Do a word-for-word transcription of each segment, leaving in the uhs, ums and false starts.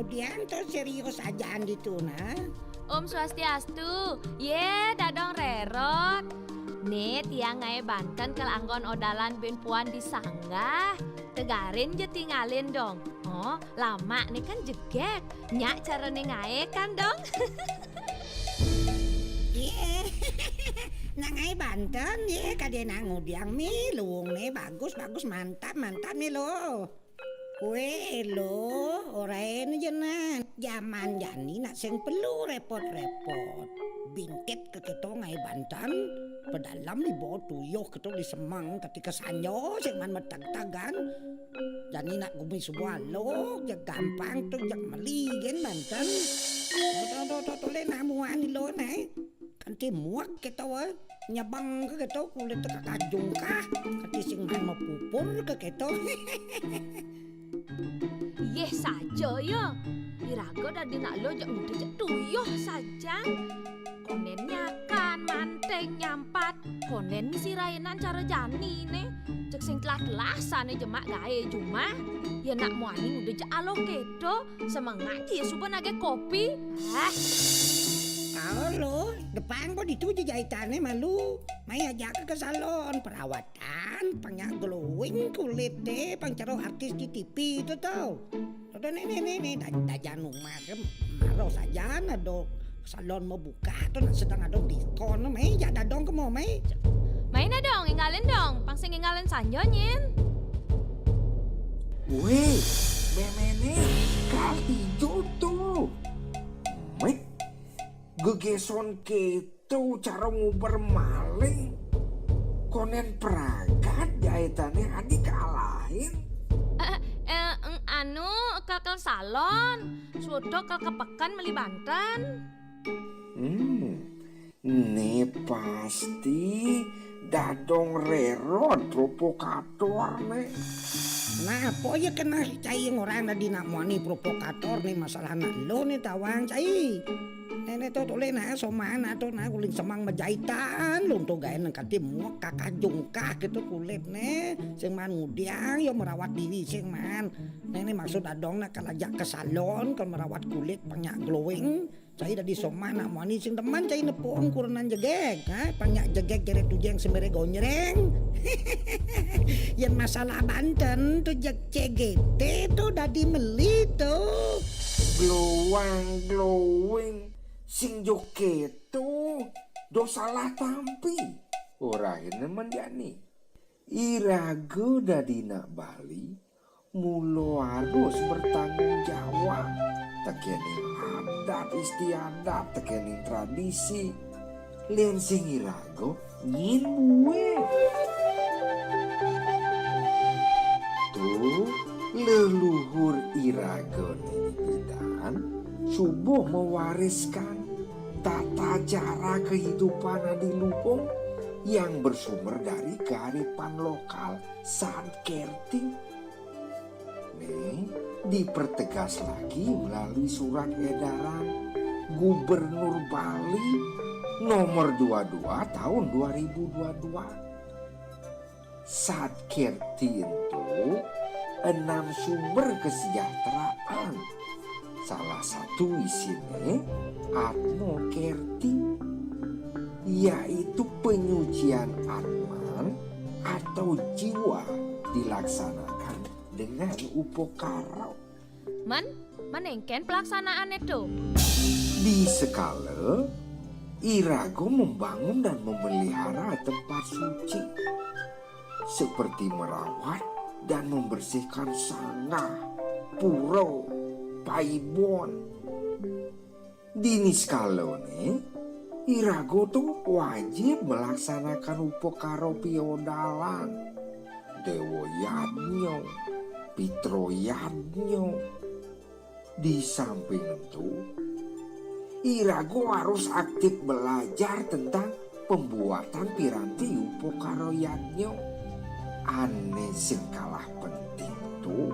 Tiang to serius ajaan ditu nah. Om Swastiastu. Yé, Dadong Rerot. Né tiang ngaé banten kal anggon odalan buin puan disanggah. Tegarin ja tingalin dong. Oh, lamak né kan jegég. Nyak carané ngaé kan dong. Yé. Nak ngaé banten, yé, kadén nak ngudiang mih, luungné bagus, bagus, mantap, mantap mih lo. Wéh lo, orain ja nah. Jaman jani nak sing perlu répot-répot. Bingkit ké kéto ngaé banten, pedalem dibawa tuyuh kéto disemeng, kati kasanja sing maan mateg-tegan. Jani nak gumi suba lo, jeg gampang to, jeg meli gén banten. To, to, to, to, to, lé nak muani lo nah. Kanti muek kéto wé. Nyebeng ké kéto kulit ké kajungkah. Kanti sing maan mapupur ké kéto. Yéh saja ya. Iraga dadi nak lo jeg nguda jeg tuyuh sajan. Kondén nyakan, manting, nyampat. Kondén misi rainan cara jani né. Jeg sing telah-telah sané jemak gaé jumah. Ya nak muani nguda jeg alo kéto. Semengak ja ya suba nagih kopi. Ah. Ao lo, depang pa ditu ja jaitané malu. Mai ajaka ka salon, perawatan, pang nyak glowing kulité, pang cara artis di T V to to. Udah né, né, né, né, da-, dajan umah ké maro sajan ada salon mabuka to, nak sedeng ada diskon, mai jak dadong kemo, mai. Mai nah dong, inggalin dong, pang sing inggalin sanja nyén. Wéh, méméné, kal ijo to. Mai, gegéson kéto cara nguber maling. Kondén pragat jaitané adi kalahin. Eh, eh, eng, anu, kal, kal salon, suda kal ka peken meli banten. Hmm, né pasti Dadong Rerot provokator né. Nah, apa ya kena cai orang dadi nak muani provokator né, masalah nak lo né tawang cai. Nenek to tolé nah soman to nah uling semeng majaitan, lunto gaé nang kati muek kakajungkah kéto kulitné. Sing maan ngudiang ya merawat diri sing maan. Nenek maksud adong nak kal ajak ka salon, kal merawat kulit pang nyak glowing. Cai dadi soman nak muani sing demen cai nepuk kurenan jegég, ha? Pang nyak jegég jerét tujéng semere gonjreng. Yén masalah banten to jeg C G T to dadi meli to. Glowang glowing sing jo kéto do salah tampi. Orahin menjani. Iraga dadi nak Bali, mula harus bertanggung jawab tekéning adat istiadat, tekéning tradisi. Lén sing iraga nyén buin. To leluhur iraga né ipidan suba mewariskan tata cara kehidupan adi luhung yang bersumber dari kearifan lokal. Sad Kerthi. Né dipertegas lagi melalui surat edaran Gubernur Bali nomor dua dua tahun dua ribu dua dua. Sad Kerthi ento enam sumber kesejahteraan. Salah satu isiné Atma Kerthi, yaitu penyucian atman atau jiwa dilaksanakan dengan upakara. Men, men éngkén pelaksanaané to? Di sekala iraga membangun dan memelihara tempat suci, seperti merawat dan membersihkan sanggah, pura, paibon. Dini sekalané, iraga to wajib melaksanakan upakara piodalan, dewa yadnya, pitra yadnya. Di samping ento, iraga harus aktif belajar tentang pembuatan piranti upakara yadnya. Ané sing kalah penting to,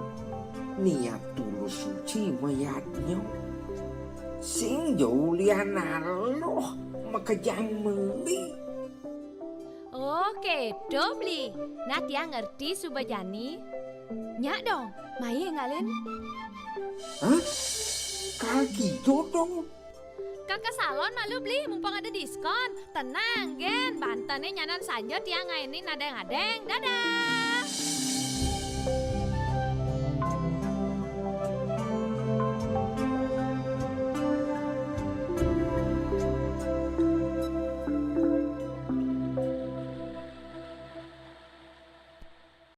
niat tulus suci mayadnya. Sing ja ulian aluh makejang meli. Oh, kéto beli. Nah, tiang ngerti suba jani. Nyak dong, mai ngalin. Hah? Kaki jodong. Ka salon malu beli, mumpung ada diskon. Tenang, gén. Banténné nyanan sanja tiang ngainé nadéng-adéng. Dadah.